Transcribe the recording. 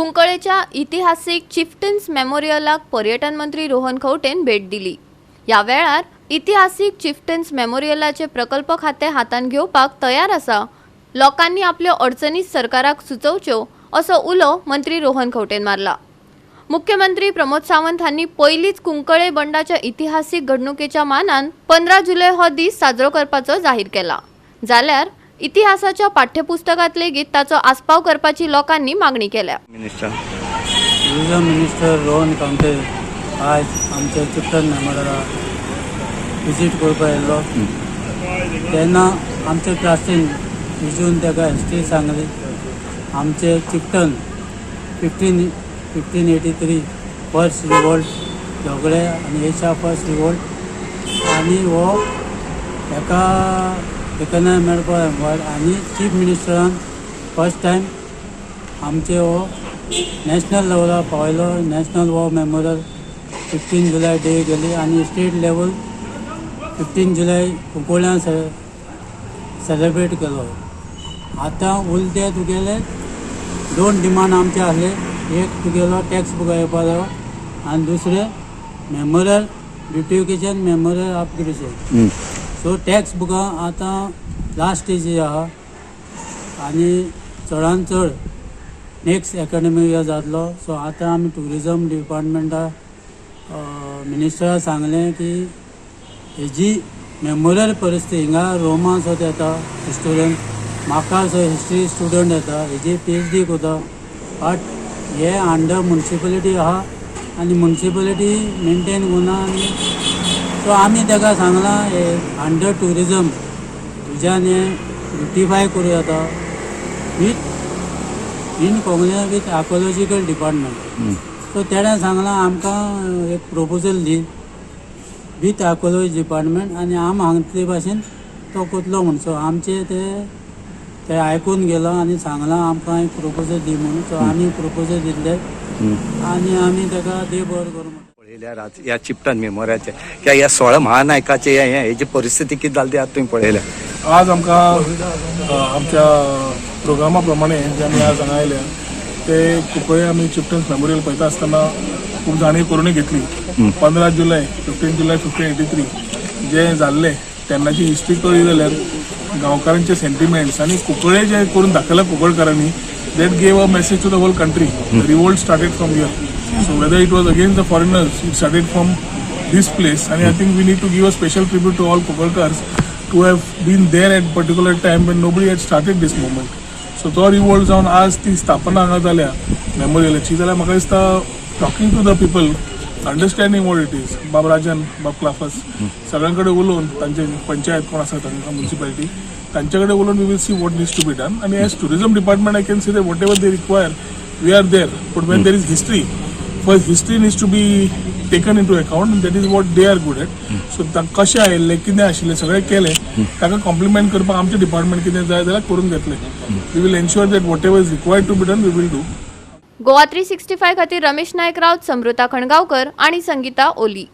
कुंकळेच्या इतिहासीक चिफ्टन्स मेमोरियलाक पर्यटन मंत्री रोहन खंवटेन भेट दिली. ह्या वेळार इतिहासीक चिफ्टन्स मेमोरियलाचे प्रकल्प खातें हातांत घेवपाक तयार आसा, लोकांनी आपल्यो अडचणी सरकाराक सुचोवच्यो असो उलो मंत्री रोहन खंवटेन मारला. मुख्यमंत्री प्रमोद सावंत हांणी पयलींच कुंकळे बंडाच्या इतिहासीक घडणुकेच्या मानान 15 जुलय हो दीस साजरो करपाचो जाहीर केला, जाल्यार इतिहासाच्या पाठ्यपुस्तकात लेगीत ताचो आस्पाव करपाची लोकांनी मागणी केल्या. Minister. Tourism minister Rohan Khaunte आयज आमच्या चिफ्टन मेमोरियला विजीट करपाक येयल्लो तेन्ना आमच्या ट्रस्टीन विजून ताका हिस्ट्री सांगली. आमचे chieftain 1583 first revolt झगडे आनी एशिया फर्स्ट रिवोल्ट आनी हो हेका रिकग्नायज मेळपाक आनी चीफ मिनिस्टरान फर्स्ट टायम आमचे हो नॅशनल लेवलार पावयलो. नॅशनल वॉर मेमोरियल 15 जुलय डे केली आनी स्टेट लेवल 15 जुलय कुंकळ्यां सेलिब्रेट केलो. आतां उरले तुगेले दोन डिमांड आमचे आसले. एक तुगेलो टॅक्स बुका येवपाचो आनी दुसरें memorial beautification, memorial upgradation. So tax बुकां आतां लास्ट स्टेजीर आहा आनी चडान चड नेक्स्ट एकाडेमीक इयर जातलो. सो आतां आमी टुरिजम डिपार्टमेंटा मिनिस्टरा सांगलें की हेजी मेमोरियल परिस्थिती, हिंगा रोमा सो येता हिस्टोरियन, म्हाका सो हिस्ट्री स्टुडंट येता, हेजी पीएचडी करता, बट हे अंडर मुन्सिपलिटी आहा आनी मुन्सिपलिटी मेंटेन करना. आनी सो आमी ताका सांगलां, हे अंडर टुरिजम तुज्यान हें ब्युटिफाय करूं येता with in combination with archaeological department. So तेणें सांगलां, आमकां एक proposal the with archaeology department आनी आम हांगतले भाशेन तो कोतलो म्हूण. सो आमचे ते ते आयकून गेलो आनी सांगलां आमकां एक प्रपोजल दी म्हणून. सो आमी प्रपोजल दिल्ले आनी आमी ताका देव बरें करूं म्हणटा. पळयल्यार आज ह्या चिफ्टन मेमोरियलाचे किंवा ह्या 16 महानायकाचे हे हेजी परिस्थिती कितें जाली ती आतां तुमी पळयल्या. आज आमकां आमच्या प्रोग्रामा प्रमाणे जे आमी आज हांगा आयल्या ते कुंकळे आमी चिफ्टन्स मेमोरियल पळयता आसतना खूब जाणीव करूनय घेतली. 15 जुलय, 15 जुलय 1583 जे जाल्लें तेन्नाची हिस्ट्री कळ्ळी जाल्यार गांवकारांचे सेंटिमेंट्स आनी कुंकळे जे करून दाखयला कुंकळकारांनी, that gave a message to the whole country. Revolt started from here. So whether it was against the foreigners, it started from this place and I think we need to give a special tribute to all Kunkalkars to have been there at particular time when nobody had started this movement. So तो revolt जावन आज ती स्थापना हांगा जाल्या मेमोरियलाची, जाल्यार म्हाका दिसता talking to the people, understanding what it is, बाब राजन, बाब क्लाफस, सगळ्यां कडेन उलोवन, तांचे पंचायत कोण आसा तांकां, म्युन्सिपालिटी, तांचे कडेन उलोवन we will see what needs to be done. आनी as tourism department, I can say that whatever they require, we are there, but when there is history, first history needs to be taken into account and that is what they are good at. So कशें आयिल्लें, कितें आशिल्लें, सगळें केलें. ताका compliment करपाक आमचें department कितें जाय जाल्यार करून घेतलें. We will ensure that whatever is required to be done, we will do. Goa 365 खातीर रमेश नायक राऊत, समृता खणगावकर आणि संगीता ओली.